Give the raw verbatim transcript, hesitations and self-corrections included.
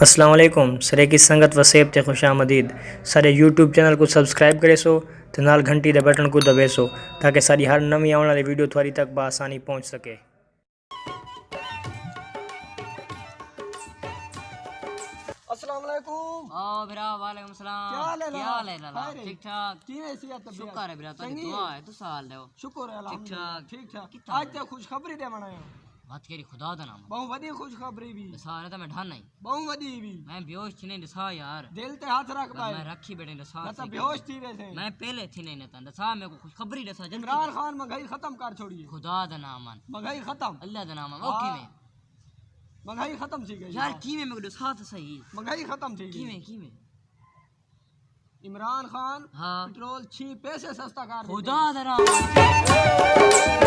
السلام علیکم، سرائیکی سنگت وسیب تے خوش آمدید۔ ساݙے یوٹیوب چینل کوں سبسکرائب کریسو تے نال گھنٹی دے بٹن کوں دبیسو، تاکہ ساݙی ہر نویں آوݨ والی ویڈیو تہاݙی تک بآسانی پہنچ سکے۔ السلام علیکم۔ او بھرا، وعلیکم السلام۔ کیا حال ہے کیا لالا؟ حال ہے لالا؟ خیر ہے؟ ٹھیک ٹھاک؟ کیویں صحت طبیعت؟ شکر ہے بھرا، تہاݙی چنگی دعا ہے؟ ہے، تساں حال ݙیو۔ شکر ہے الحمدللہ۔ ٹھیک ٹھاک؟ ٹھیک ٹھاک۔ کتھاں اڄ تے خوشخبری ݙیوݨ آیا۔ بات کیڑھی؟ خدا دا نام۔ ٻہوں وݙی خوشخبری بھی۔ سارے تاں میں ڈھن آئی۔ ٻہوں وݙی بھی۔ میں بیہوش تھی نہیں، ݙسا یار۔ دل تے ہتھ رکھ بس بھائی۔ میں رکھی بیٹھے، ݙسا نہ تاں سہی۔ بیہوش تھی ویسے۔ میں پہلے تھی نہیں، نہ تاں ݙسا میکوں خوشخبری ݙسا جلدی۔ عمران خان مہنگائی ختم کر چھوڑی ہے۔ خدا دا نام آن۔ مہنگائی ختم۔ اللہ دا نام آن۔ او ہاں۔ کیویں؟ مہنگائی ختم تھی گئی۔ یار کیویں، میکوں ݙسا تاں سہی۔ مہنگائی ختم تھی گئی۔ کیویں کیویں؟ عمران خان ہاں۔ پٹرول چھی پیسے سستا کر ݙتا۔ خدا دا نام آن۔